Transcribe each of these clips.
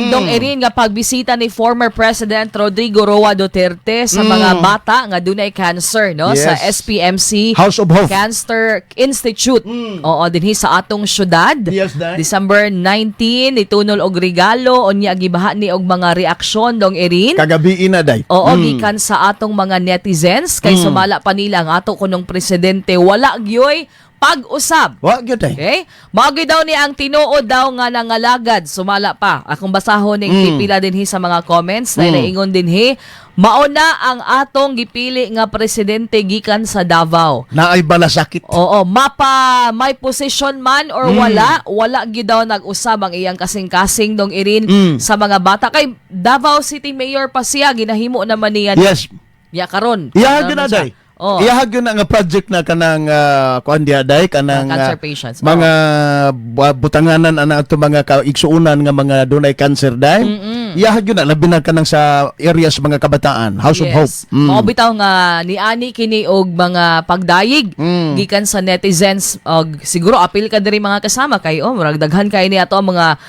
Dong Erin, nga pagbisita ni former President Rodrigo Roa Duterte sa mga bata nga dunay cancer, no, sa SPMC House of Hope. Cancer Institute. Oo, dinhi sa atong syudad. Yes, day. December 19 itunol og regalo, unya gibaha ni og mga reaksyon, Dong Erin. Kagabi na, day. Oo, gikan sa atong mga netizens kay sumala pa nila ang ato kunong presidente wala gyoy pag-usab. Wa gyud, day. Okay? Mao gyud daw ni ang tinuod daw nga nangalagad, sumala pa. Akong basahon ning pipila dinhi sa mga comments na naingon dinhi, mao na ang atong gipili nga presidente gikan sa Davao. Naay balasakit. Oo, mapa may position man or wala, wala gyud daw nag-usab ang iyang kasing-kasing, Dong Irin, sa mga bata kay Davao City Mayor pa siya, ginahimo naman niya ya karon. Iyaha Ano gyud naman na, siya? day. Oh. Iyaha gyud na nga project na kanang kuan diha, day, kanang Mga cancer patients. mga butanganan ana ato mga kaigsuonan nga mga dunay cancer, day. Iyaha gyud na, labi na kanang sa area sa mga kabataan, House of Hope. Mao bitaw nga niani kini og mga pagdayig gikan sa netizens og siguro apil ka diri, mga kasama, kay oh, murag daghan kay ni ato ang mga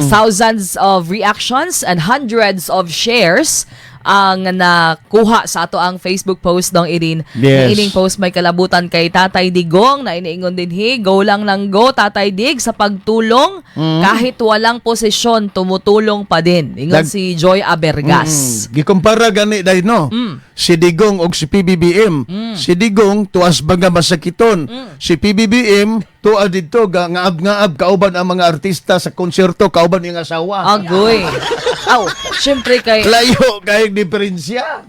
thousands of reactions and hundreds of shares ang nakuha sa ato ang Facebook post, Dong Irin. Na ining post may kalabutan kay Tatay Digong na iniingon dinhi, "Go lang ng go, Tatay Dig, sa pagtulong kahit walang posisyon, tumutulong pa din." Ingon si Joy Abergas. Gikumpara gani, day, no? Si Digong og si PBBM. Si Digong tuas baga masakiton. Si PBBM tuwa didto ga ngaab-ngaab kauban ang mga artista sa konserto, kauban iyang asawa. Agoy. Aw, syempre kay Layo kay diferensya.